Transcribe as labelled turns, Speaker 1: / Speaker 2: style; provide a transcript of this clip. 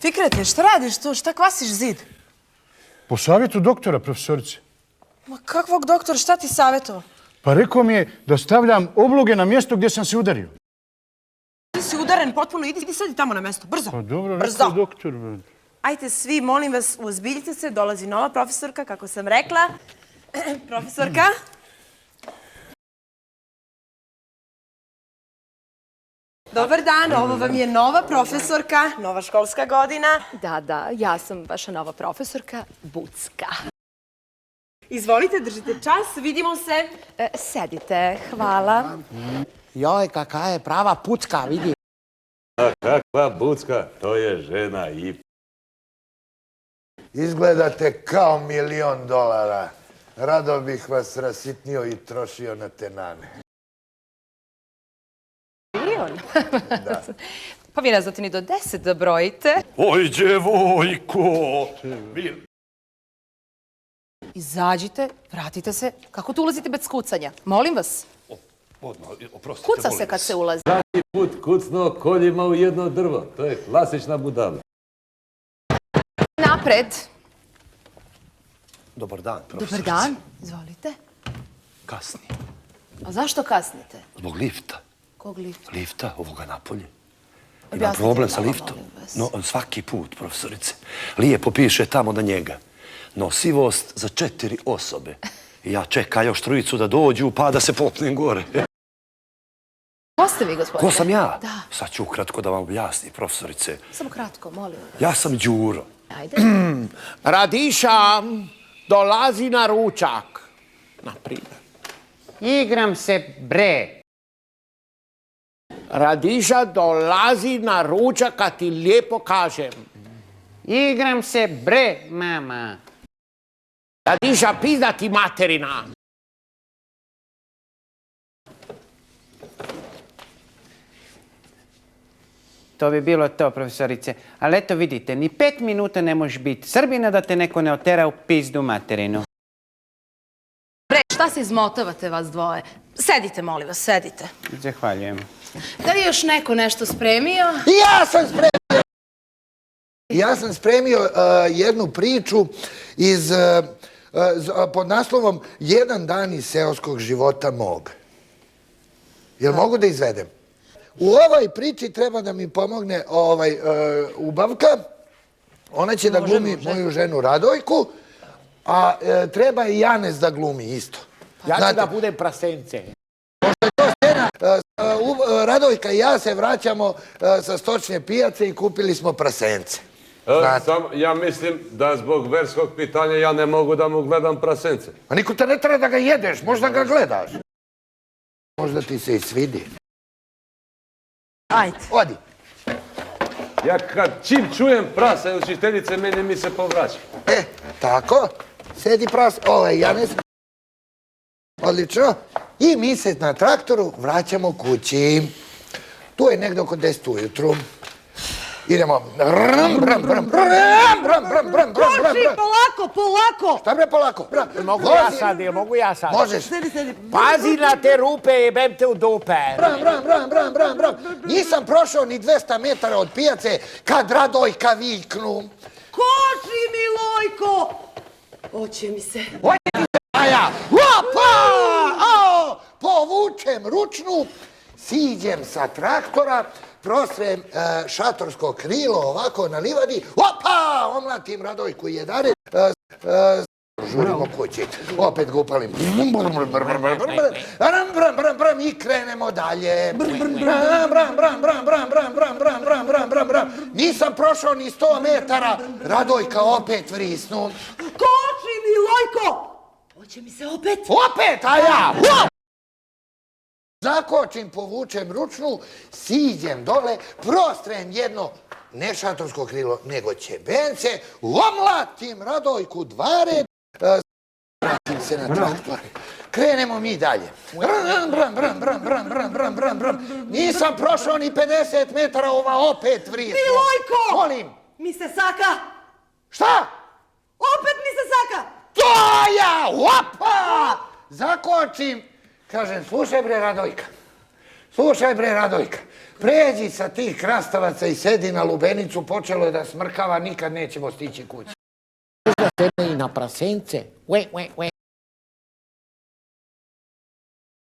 Speaker 1: Fikrete, šta radiš tu? Šta kvasiš zid?
Speaker 2: Po savjetu doktora, profesorice.
Speaker 1: Ma kakvog doktora, šta ti savjetovao?
Speaker 2: Pa rekao mi je da stavljam obloge na mjesto gdje sam se udario.
Speaker 1: Ti si udaren potpuno, idi sedi tamo na mjesto, brzo.
Speaker 2: Pa dobro,
Speaker 1: brzo.
Speaker 2: rekao doktor.
Speaker 1: Ajte svi, molim vas, uozbiljite se, dolazi nova profesorka, kako sam rekla. Profesorka. Dobar dan, ovo vam je nova profesorka, nova školska godina.
Speaker 3: Da, ja sam vaša nova profesorka, Bucka.
Speaker 1: Izvolite, držite čas, vidimo se.
Speaker 3: Sedite, hvala.
Speaker 4: Joj, kakva je prava pucka, vidi.
Speaker 5: A kakva Bucka, to je žena i...
Speaker 6: Izgledate kao $1.000.000. Rado bih vas rasitnio i trošio na tenane.
Speaker 3: Milion? Da. Pa vi ne znate ni do 10 da brojite.
Speaker 5: Oj, djevojko!
Speaker 3: Izađite, vratite se. Kako tu ulazite bez kucanja? Molim vas.
Speaker 5: Oprostite,
Speaker 3: Kuca se kad se ulazi.
Speaker 5: Zadnji put kucno koljima u jedno drvo. To je klasična budala.
Speaker 3: Napred.
Speaker 4: Dobar dan, profesorice.
Speaker 3: Dobar dan, izvolite.
Speaker 4: Kasni.
Speaker 3: A zašto kasnite?
Speaker 4: Zbog lifta.
Speaker 3: Kog lifta?
Speaker 4: Lifta, ovoga napolje. Imam
Speaker 3: Objasnite
Speaker 4: problem
Speaker 3: mi
Speaker 4: sa
Speaker 3: malo,
Speaker 4: liftom.
Speaker 3: molim vas.
Speaker 4: No, svaki put, profesorice. Lijepo piše tamo na njega. Nosivost za 4 osobe. I ja čekam još 3 da dođu, pa da se popnem gore.
Speaker 3: Ko ste vi, gospodine?
Speaker 4: Ko sam ja?
Speaker 3: Da.
Speaker 4: Sad ću ukratko da vam objasnim, profesorice.
Speaker 3: Samo kratko, molim vas.
Speaker 4: Ja sam Đuro.
Speaker 3: Ajde.
Speaker 7: Radiša dolazi na ručak, na primjer. Igram se bre. Radiša dolazi na ručak, kad ti lijepo kažem. Igram se bre, mama. Radiša, pizda ti materina. To bi bilo to, profesorice. Ali eto vidite, ni 5 minuta ne možeš biti Srbina da te neko ne otera u pizdu materinu.
Speaker 3: Bre, šta se izmotavate vas dvoje? Sedite, molim vas, sedite.
Speaker 7: Zahvaljujem.
Speaker 3: Da li je još neko nešto spremio?
Speaker 6: Ja sam spremio jednu priču pod naslovom Jedan dan iz seoskog života mog. Jel mogu da izvedem? U ovoj priči treba da mi pomogne Ubavka. Ona će da glumi moju ženu Radojku, a treba i Janez da glumi isto.
Speaker 7: Ja ću da budem prasence.
Speaker 6: Radojka i ja se vraćamo sa stočne pijace i kupili smo prasence.
Speaker 5: Ja mislim da zbog verskog pitanja ja ne mogu da mu gledam prasence.
Speaker 6: A niko te ne treba da ga jedeš, možda ga gledaš. Možda ti se i svidi.
Speaker 1: Ajde.
Speaker 6: Odi.
Speaker 5: Ja kad čim čujem prasa učiteljice, meni mi se povraća.
Speaker 6: Tako. Sedi Janez. Odlično. I mi se na traktoru vraćamo kući. Tu je negdje oko 10 ujutru. Idemo.
Speaker 1: Koči, polako!
Speaker 6: Šta bre polako?
Speaker 7: Mogu ja sad?
Speaker 6: Možeš.
Speaker 1: Sedi.
Speaker 7: Pazi na te rupe, jebem te u dupe.
Speaker 6: Bram. Nisam prošao ni 200 metara od pijace kad Radojka viknu.
Speaker 1: Koči, Milojko! Oće mi se.
Speaker 6: Povučem ručnu, siđem sa traktora, prostrem šatorsko krilo ovako na livadi, omlatim Radojku jedare, žurimo kući, opet ga upalim, i krenemo dalje, nisam prošao ni 100 metara, Radojka opet vrisnu.
Speaker 1: Koči, Milojko! Oće mi se opet.
Speaker 6: Opet, a ja! Zakočim, povučem ručnu, siđem dole, prostrem jedno, ne šatorsko krilo, nego ćebence, omlatim Radojku dvare, vratim se na traktor. Krenemo mi dalje. Nisam prošao ni 50 metara, ova opet vrisnu.
Speaker 1: Milojko!
Speaker 6: Molim.
Speaker 1: Mi se saka!
Speaker 6: Šta?
Speaker 1: Opet mi se saka!
Speaker 6: To ja! Opa! Zakočim. Kažem, slušaj bre Radojka, Slušaj bre, Radojka, pređi sa tih krastavaca i sedi na lubenicu, počelo je da smrkava, nikad nećemo stići kući.
Speaker 7: I na prasence. Ue.